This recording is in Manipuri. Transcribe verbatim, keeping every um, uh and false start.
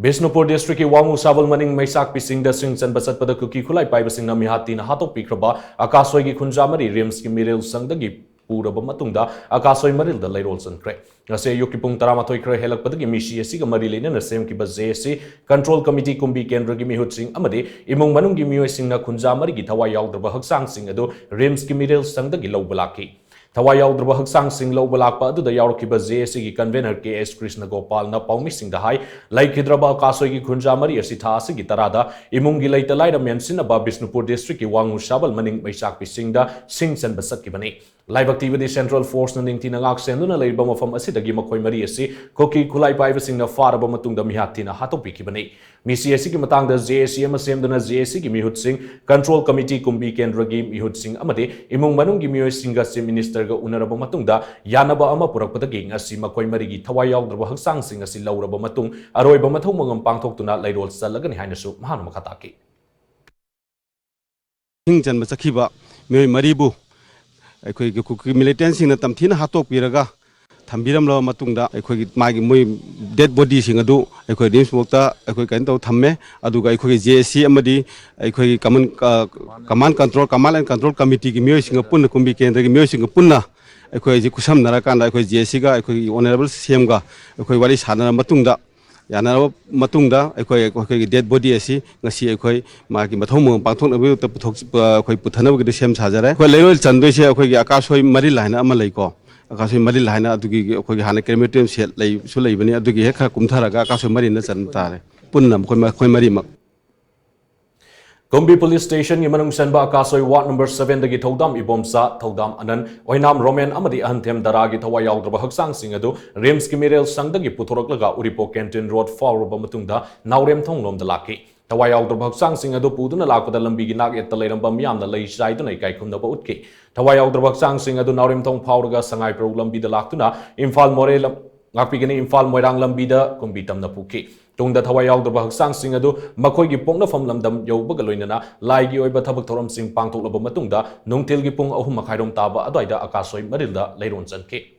ꯕꯤꯁꯅꯨꯄꯨꯔ ꯗꯤꯁꯇ꯭ꯔꯤꯛꯀꯤ ꯋꯥꯉꯨ ꯁꯥꯕꯜ ꯃꯅꯤꯡ ꯃꯩꯆꯥꯛꯄꯤꯁꯤꯡꯗ ꯁꯤꯡ ꯆꯟꯕ ꯆꯠꯄꯗ ꯀꯨꯀꯤ ꯈꯨꯠꯂꯥꯏ ꯄꯥꯏꯕꯁꯤꯡꯅ ꯃꯤꯍꯥꯠ ꯊꯤꯅ ꯍꯥꯠꯇꯣꯛꯄꯤꯈ꯭ꯔꯕ ꯑꯀꯥꯁꯣꯏꯒꯤ ꯈꯨꯟꯖꯥ ꯃꯔꯤ ꯔꯤꯝꯁꯀꯤ ꯃꯤꯔꯦꯜ ꯁꯪꯗꯒꯤ ꯄꯨꯔꯕ ꯃꯇꯨꯡꯗ ꯑꯀꯥꯁꯣꯏ ꯃꯔꯤꯜꯗ ꯂꯩꯔꯣꯜ ꯆꯟꯈ꯭ꯔꯦ꯫ ꯉꯁꯤ ꯑꯌꯨꯛꯀꯤ ꯄꯨꯡ ꯇꯔꯥꯃꯥꯊꯣꯏ ꯈꯔ ꯍꯦꯜꯂꯛꯄꯗꯒꯤ ꯃꯤꯁꯤ ꯑꯁꯤꯒ ꯃꯔꯤ ꯂꯩꯅꯅ ꯁꯦꯝꯈꯤꯕ J S C control committee ꯀꯨꯝꯕꯤ ꯀꯦꯟꯗ꯭ꯔꯒꯤ ꯃꯤꯍꯨꯠꯁꯤꯡ ꯑꯃꯗꯤ ꯏꯃꯨꯡ ꯃꯅꯨꯡꯒꯤ ꯃꯤꯑꯣꯏꯁꯤꯡꯅ ꯈꯨꯟꯖꯥ ꯃꯔꯤꯒꯤ ꯊꯋꯥꯏ ꯌꯥꯎꯗ꯭ꯔꯕ ꯍꯛꯆꯥꯡꯁꯤꯡ ꯑꯗꯨ ꯔꯤꯝꯁꯀꯤ ꯃꯤꯔꯦꯜ ꯁꯪꯗꯒꯤ ꯂꯧꯕ ꯂꯥꯛꯈꯤ꯫ ꯊꯋꯥꯏ ꯌꯥꯎꯗ꯭ꯔꯕ ꯍꯛꯆꯥꯡꯁꯤꯡ ꯂꯧꯕ ꯂꯥꯛꯄ ꯑꯗꯨꯗ ꯌꯥꯎꯔꯛꯈꯤꯕ ꯖꯦ ꯑꯦꯁ ꯁꯤꯒꯤ ꯀꯟꯚꯦꯅꯔ ꯀꯦ ꯑꯦꯁ ꯀ꯭ꯔꯤꯁꯅ ꯒꯣꯄꯥꯜꯅ ꯄꯥꯎꯃꯤꯁꯤꯡꯗ ꯍꯥꯏ, ꯂꯩꯈꯤꯗ꯭ꯔꯕ ꯑꯀꯥꯁꯣꯏꯒꯤ ꯈꯨꯟꯖꯥ ꯃꯔꯤ ꯑꯁꯤ ꯊꯥ ꯑꯁꯤꯒꯤ ꯇꯔꯥꯗ ꯏꯃꯨꯡꯒꯤ ꯂꯩꯇ ꯂꯥꯏꯔ ꯃꯦꯟꯁꯤꯟꯅꯕ ꯕꯤꯁꯅꯨꯄꯨꯔ ꯗꯤꯁꯇ꯭ꯔꯤꯛꯀꯤ ꯋꯥꯉꯨ ꯁꯥꯕꯜ ꯃꯅꯤꯡ ꯃꯩꯆꯥꯛꯄꯤꯁꯤꯡꯗ ꯁꯤꯡ ꯆꯟꯕ ꯆꯠꯈꯤꯕꯅꯤ꯫ ꯂꯥꯏꯕꯛ ꯊꯤꯕꯗꯤ ꯁꯦꯟꯇ꯭ꯔꯦꯜ ꯐꯣꯔꯁꯅ ꯅꯤꯡꯊꯤꯅ ꯉꯥꯛ ꯁꯦꯟꯗꯨꯅ ꯂꯩꯔꯤꯕ ꯃꯐꯝ ꯑꯁꯤꯗꯒꯤ ꯃꯈꯣꯏ ꯃꯔꯤ ꯑꯁꯤ ꯀꯨꯀꯤ ꯈꯨꯠꯂꯥꯏ ꯄꯥꯏꯕꯁꯤꯡꯅ ꯐꯥꯔꯕ ꯃꯇꯨꯡꯗ ꯃꯤꯍꯥꯠ ꯊꯤꯅ ꯍꯥꯠꯇꯣꯛꯄꯤꯈꯤꯕꯅꯤ꯫ ꯃꯤꯁꯤ ꯑꯁꯤꯒꯤ ꯃꯇꯥꯡꯗ ꯖꯦ ꯑꯦꯁ ꯁꯤ ꯑꯃ ꯁꯦꯝꯗꯨꯅ ꯖꯦ ꯑꯦꯁ ꯁꯤꯒꯤ ꯃꯤꯍꯨꯠꯁꯤꯡ, ꯀꯟꯇ꯭ꯔꯣꯜ ꯀꯃꯤꯇꯤ ꯀꯨꯝꯕꯤ ꯀꯦꯟꯗ꯭ꯔꯒꯤ ꯃꯤꯍꯨꯠꯁꯤꯡ ꯑꯃꯗꯤ ꯏꯃꯨꯡ ꯃꯅꯨꯡꯒꯤ ꯃꯤꯑꯣꯏꯁꯤꯡꯒ ꯆꯤꯐ ꯃꯤꯅꯤꯁꯇꯔꯒ ꯎꯅꯔꯕ ꯃꯇꯨꯡꯗ ꯌꯥꯅꯕ ꯑꯃ ꯄꯨꯔꯛꯄꯗꯒꯤ ꯉꯁꯤ ꯃꯈꯣꯏ ꯃꯔꯤꯒꯤ ꯊꯋꯥꯏ ꯌꯥꯎꯗ꯭ꯔꯕ ꯍꯛꯆꯥꯡꯁꯤꯡ ꯑꯁꯤ ꯂꯧꯔꯕ ꯃꯇꯨꯡ ꯑꯔꯣꯏꯕ ꯃꯊꯧ ꯃꯉꯝ ꯄꯥꯡꯊꯣꯛꯇꯨꯅ ꯂꯩꯔꯣꯜ ꯆꯜꯂꯒꯅꯤ ꯍꯥꯏꯅꯁꯨ ꯃꯍꯥꯛꯅ ꯃꯈꯥ ꯇꯥꯈꯤ꯫ ꯁꯤꯡ ꯆꯟꯕ ꯆꯠꯈꯤꯕ ꯃꯤꯑꯣꯏ ꯃꯔꯤꯕꯨ ꯑꯩꯈꯣꯏꯒꯤ ꯀꯨꯀꯤ ꯃꯤꯂꯤꯇꯦꯟꯁꯤꯡꯅ ꯇꯝꯊꯤꯅ ꯍꯥꯠꯇꯣꯛꯄꯤꯔꯒ ꯊꯝꯕꯤꯔꯝꯂꯕ ꯃꯇꯨꯡꯗ ꯑꯩꯈꯣꯏꯒꯤ ꯃꯥꯒꯤ ꯃꯣꯏ ꯗꯦꯗ ꯕꯣꯗꯤꯁꯤꯡ ꯑꯗꯨ ꯑꯩꯈꯣꯏ ꯔꯤꯝꯁꯃꯨꯛꯇ ꯑꯩꯈꯣꯏ ꯀꯩꯅꯣ ꯇꯧ ꯊꯝꯃꯦ꯫ ꯑꯗꯨꯒ ꯑꯩꯈꯣꯏꯒꯤ ꯖꯦ ꯑꯦꯁ ꯁꯤ ꯑꯃꯗꯤ ꯑꯩꯈꯣꯏꯒꯤ command, uh, command control, command and control ꯀꯃꯤꯇꯤꯒꯤ ꯃꯤꯑꯣꯏꯁꯤꯡꯒ ꯄꯨꯟꯅ, ꯀꯨꯝꯕꯤ ꯀꯦꯟꯗ꯭ꯔꯒꯤ ꯃꯤꯑꯣꯏꯁꯤꯡꯒ ꯄꯨꯟꯅ ꯑꯩꯈꯣꯏ ꯍꯧꯖꯤꯛ ꯈꯨꯠꯁꯝꯅꯔꯀꯥꯟꯗ ꯑꯩꯈꯣꯏ ꯖꯦ ꯑꯦꯁ ꯁꯤꯒ ꯑꯩꯈꯣꯏꯒꯤ ꯑꯣꯅꯔꯦꯕꯜ ꯁꯤ ꯑꯦꯝꯒ ꯑꯩꯈꯣꯏ ꯋꯥꯔꯤ ꯁꯥꯟꯅꯔꯕ ꯃꯇꯨꯡꯗ, ꯌꯥꯅꯔꯕ ꯃꯇꯨꯡꯗ ꯑꯩꯈꯣꯏ, ꯑꯩꯈꯣꯏꯒꯤ ꯗꯦꯗ ꯕꯣꯗꯤ ꯑꯁꯤ ꯉꯁꯤ ꯑꯩꯈꯣꯏ ꯃꯥꯒꯤ ꯃꯊꯧ ꯃꯉꯝ ꯄꯥꯡꯊꯣꯛꯅꯕꯒꯤꯗꯃꯛꯇ ꯄꯨꯊꯣꯛ-, ꯑꯩꯈꯣꯏ ꯄꯨꯊꯅꯕꯒꯤꯗꯤ ꯁꯦꯝ ꯁꯥꯖꯔꯦ꯫ ꯑꯩꯈꯣꯏ ꯂꯩꯔꯣꯜ ꯆꯟꯗꯣꯏꯁꯦ ꯑꯩꯈꯣꯏꯒꯤ ꯑꯀꯥꯁꯣꯏ ꯃꯔꯤꯜ ꯍꯥꯏꯅ ꯑꯃ ꯂꯩꯀꯣ꯫ ꯑꯀꯥꯁꯣꯏ ꯃꯔꯤꯜ ꯍꯥꯏꯅ ꯑꯗꯨꯒꯤ ꯑꯩꯈꯣꯏꯒꯤ ꯍꯥꯟꯅ ꯀ꯭ꯔꯦꯃꯦꯇꯣꯔꯤꯌꯝ ꯁꯦꯠ ꯂꯩꯁꯨ ꯂꯩꯕꯅꯤ, ꯑꯗꯨꯒꯤ ꯍꯦꯛ ꯈꯔ ꯀꯨꯝꯊꯔꯒ ꯑꯀꯥꯁꯣꯏ ꯃꯔꯤꯜꯅ ꯆꯟꯕ ꯇꯥꯔꯦ꯫ ꯄꯨꯟꯅ ꯃꯈꯣꯏ, ꯃꯈꯣꯏ ꯃꯔꯤꯃꯛ꯫ ꯀꯨꯝꯕꯤ ꯄꯨꯂꯤꯁ ꯁ꯭ꯇꯦꯁꯟꯒꯤ ꯃꯅꯨꯡ ꯆꯟꯕ ꯑꯀꯥꯁꯣꯏ ꯋꯥꯔꯗ ꯅꯝꯕꯔ ꯁꯚꯦꯟꯗꯒꯤ ꯊꯧꯗꯥꯝ ꯏꯕꯣꯝꯆꯥ, ꯊꯧꯗꯥꯝ ꯑꯅꯟ, ꯑꯣꯏꯅꯥꯝ ꯔꯣꯃꯦꯟ ꯑꯃꯗꯤ ꯑꯍꯟꯊꯦꯝ ꯗꯔꯥꯒꯤ ꯊꯋꯥꯏ ꯌꯥꯎꯗ꯭ꯔꯕ ꯍꯛꯆꯥꯡꯁꯤꯡ ꯑꯗꯨ ꯔꯤꯝꯁꯀꯤ ꯃꯤꯔꯦꯜ ꯁꯪꯗꯒꯤ ꯄꯨꯊꯣꯔꯛꯂꯒ ꯎꯔꯤꯄꯣꯛ ꯀꯦꯟꯇꯤꯟ ꯔꯣꯗ ꯐꯥꯎꯔꯕ ꯃꯇꯨꯡꯗ ꯅꯥꯎꯔꯦꯝꯊꯣꯡ ꯂꯣꯝꯗ ꯂꯥꯛꯈꯤ꯫ ꯊꯋꯥꯏ ꯌꯥꯎꯗ꯭ꯔꯕ ꯍꯛꯆꯥꯡꯁꯤꯡ ꯑꯗꯨ ꯄꯨꯗꯨꯅ ꯂꯥꯛꯄꯗ ꯂꯝꯕꯤꯒꯤ ꯅꯥꯛ ꯌꯦꯠꯇ ꯂꯩꯔꯝꯕ ꯃꯤꯌꯥꯝꯅ ꯂꯩ ꯆꯥꯏꯗꯨꯅ ꯏꯀꯥꯏ ꯈꯨꯝꯅꯕ ꯎꯠꯈꯤ꯫ ꯊꯋꯥꯏ ꯌꯥꯎꯗ꯭ꯔꯕ ꯍꯛꯆꯥꯡꯁꯤꯡ ꯑꯗꯨ ꯅꯥꯎꯔꯦꯝꯊꯣꯡ ꯐꯥꯎꯔꯒ ꯁꯉꯥꯏꯄ꯭ꯔꯧ ꯂꯝꯕꯤꯗ ꯂꯥꯛꯇꯨꯅ ꯏꯝꯐꯥꯜ ꯃꯣꯔꯦ ꯂꯝ-, ꯉꯥꯛꯄꯤꯒꯅꯤ, ꯏꯝꯐꯥꯜ ꯃꯣꯏꯔꯥꯡ ꯂꯝꯕꯤꯗ ꯀꯨꯝꯕꯤ ꯇꯝꯅ ꯄꯨꯈꯤ꯫ ꯇꯨꯡꯗ ꯊꯋꯥꯏ ꯌꯥꯎꯗ꯭ꯔꯕ ꯍꯛꯆꯥꯡꯁꯤꯡ ꯑꯗꯨ ꯃꯈꯣꯏꯒꯤ ꯄꯣꯛꯅꯐꯝ ꯂꯝꯗꯝ ꯌꯧꯕꯒ ꯂꯣꯏꯅꯅ ꯂꯥꯏꯒꯤ ꯑꯣꯏꯕ ꯊꯕꯛ ꯊꯧꯔꯝꯁꯤꯡ ꯄꯥꯡꯊꯣꯛꯂꯕ ꯃꯇꯨꯡꯗ ꯅꯨꯡꯊꯤꯜꯒꯤ ꯄꯨꯡ ꯑꯍꯨꯝ ꯃꯈꯥꯏꯔꯣꯝ ꯇꯥꯕ ꯑꯗꯨꯋꯥꯏꯗ ꯑꯀꯥꯁꯣꯏ ꯃꯔꯤꯜꯗ ꯂꯩꯔꯣꯟ ꯆꯟꯈꯤ꯫